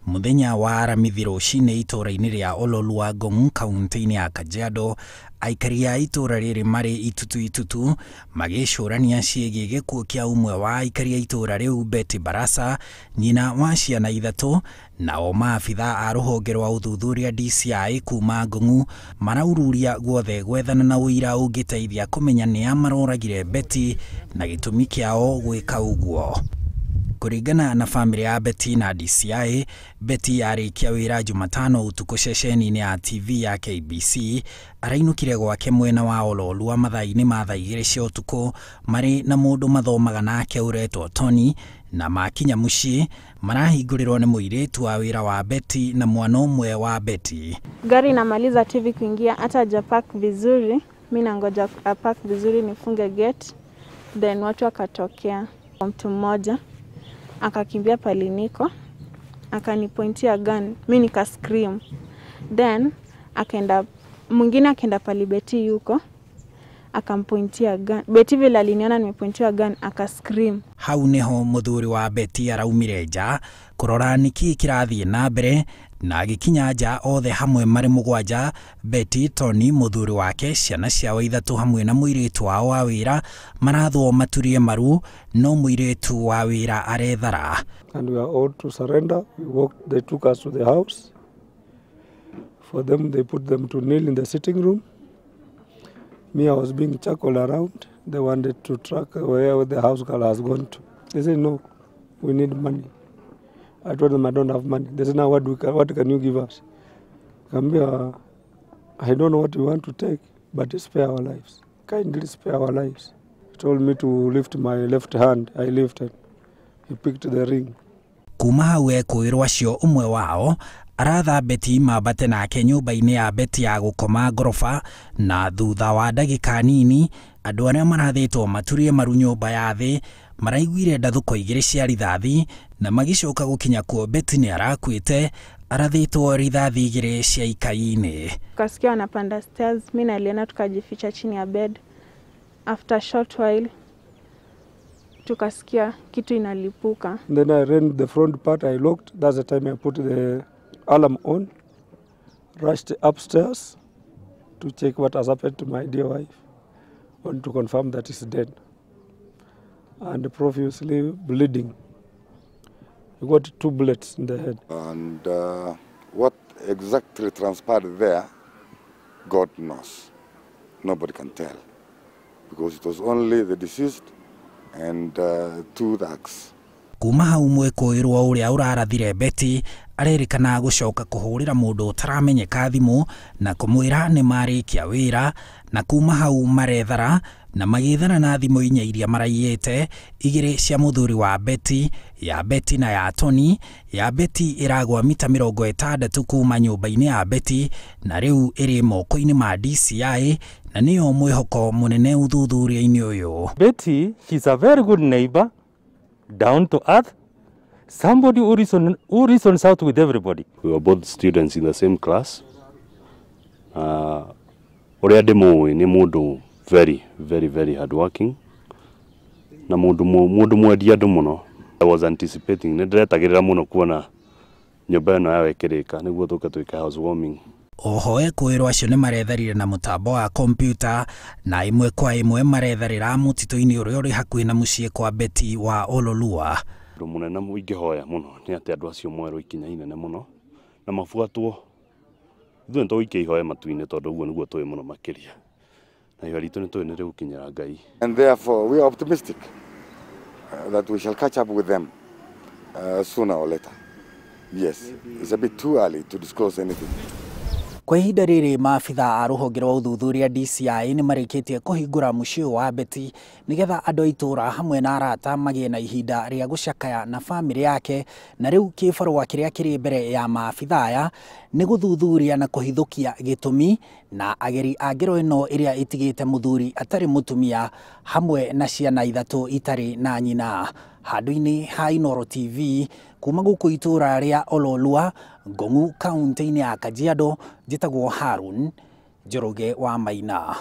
Mũthenya wa Aramithi rũcinĩ itũũra-inĩ rĩa Ololua Ngong kaunti-inĩ ya Kajiado, aikari a itũũra rĩrĩ marĩ itutu itutu magĩcũrania ciĩgiĩ gĩkuũ kĩa ũmwe wa aikari a itũũra rĩu Betty Barasa, nyina wa ciana ithatũ. Nao maabitha a rũhonge rwa ũthuthuria DCI kuma Ngong'u maraururia guothe gwethana na ũira ũngĩteithia kũmenya nĩa maroragire Betty na gĩtũmi kĩao gwĩka ũguo. Kũringana na bamĩrĩ ya Betty na DCI, Betty arĩkia wĩra Jumatano ũtukũ ceceni-inĩ ya TV ya KBC, arainũkire gwake mwena wa Ololua mathaa-inĩ ma thaa 2 cia ũtukũ marĩ na mũndũ mathomaga nake ũretwo Tony, na makinya mũciĩ marahingũrĩrwo nĩ mũirĩtu wa wĩra wa Betty na mwana ũmwe wa Betty. Gari inamaliza TV kuingia, hata hajapark vizuri, mi nangoja apark vizuri nifunge gate, then watu wakatokea. Mtu mmoja akakimbia pali niko, akanipointia gun, mi nika scream. Then akaenda mwingine akaenda pali Betty yuko, akampointia gun. Betty vile aliniona nimepointiwa gun aka scream. Hau niho muthuri wa Betty araumire nja kurora niki kirathie na mbere, na agĩkinya nja othe hamwe marĩ mũgwanja, Betty, Tony, muthuri wake, ciana ciao ithatũ hamwe na mũirĩtu wao wa wĩra marathwo maturie maru, no mũirĩtu wa wĩra arethara. And we are all to surrender. We walked, they took us to the house. For them, they put them to kneel in the sitting room. Me, I was being chuckled around. They wanted to track where the house girl has gone to. They said, no, we need money. I told them I don't have money. They said, now what can you give us? Kambia, I don't know what you want to take, but spare our lives. Kindly spare our lives. He told me to lift my left hand. I lifted. He picked the ring. Kuma hau ekũĩrwo acio ũmwe wao aratha Betty mambate nake nyũmba-inĩ ya Betty ya gũkoma ngoroba, na thutha wa ndagĩka nini andũ arĩa marathĩtwo maturie maru nyũmba ya thĩ maraiguire ndathũko igĩrĩ cia rithathi, na magĩcoka gũkinya kuo Betty nĩ arakuĩte arathĩtwo rithathi igĩrĩ cia ikai-inĩ. Tukasikia wanapanda stairs, mi na Elena tukajificha chini ya bed. After short while tukasikia kitu inalipuka. Then I ran the front part, I locked. That's the time I put the alarm on, rushed upstairs to check what has happened to my dear wife, and to confirm that he's dead and profusely bleeding. He got 2 bullets in the head. And what exactly transpired there, God knows. Nobody can tell, because it was only the deceased and 2 thugs. Kuma hau mwĩkũĩrwo ũrĩa ũrarathire Betty arerĩkana gũcoka kũhũrĩra mũndũ ũtaramenyeka thimũ na kũmwĩra nĩ marĩkia wĩra, na kuma hau marethara na magĩthana na thimũ inya iria maraiyĩte, igĩrĩ cia mũthuri wa Betty, ya Betty na ya Tony. Ya Betty ĩragwa mita 60 kuma nyũmba-inĩ ya Betty, na rĩu ĩrĩ moko-inĩ ma DCI, na nĩyo mwĩhoko mũnene ũthuthuria-inĩ ũyũ. Betty, she's a very good neighbor, down to earth, somebody who reasons out with everybody. We were both students in the same class. Ũrĩa ndĩmũĩ nĩ mũndũ very, very, very hardworking, na mũndũ mwendi andũ mũno. I was anticipating, nĩ ndĩretagĩrĩra mũno kuona nyũmba ĩno yawe ĩkĩrĩka nĩguo tũke twĩke housewarming. Oho ekũĩrwo acio nĩ maretharire na mũtambo wa kompyuta, na ĩmwe kwa ĩmwe maretharĩra mũtitũ-inĩ ũrĩa ũrĩ hakuhĩ na mũciĩ kwa Betty wa Ololua. Ũndũ mũnene ingĩhoya mũno nĩ atĩ andũ acio moerwo ikinya inene mũno na mabuatwo. Ithuĩ nĩ tũgũikia ihoya matu-inĩ tondũ ũguo nĩguo tũĩ mũno makĩria, na ihoya ritũ nĩ tũĩ nĩ rĩgũkinyĩra Ngai. And therefore we are optimistic that we shall catch up with them sooner or later. Yes, it's a bit too early to disclose anything. Kwa ihinda rĩrĩ maabitha a rũhonge rwa ũthuthuria DCI nĩ marĩkĩtie kũhingũra mũciĩ wa Betty nĩgetha andũ a itũũra hamwe na arata magĩe na ihinda rĩa gũcakaya na bamĩrĩ yake, na rĩu kĩbarũa kĩrĩa kĩrĩ mbere ya maabitha aya nĩ gũthuthuria na kũhithũkia gĩtũmi na ageri a ngero ĩno ĩrĩa ĩtigĩte mũthuri atarĩ mũtumia hamwe na ciana ithatũ itarĩ na nyina. Handũ-inĩ ha Inooro TV kuma gũkũ itũũra rĩa Ololua Ngong'u kaunti-inĩ ya Kajiado, njĩtagwo Harun Njoroge wa Maina.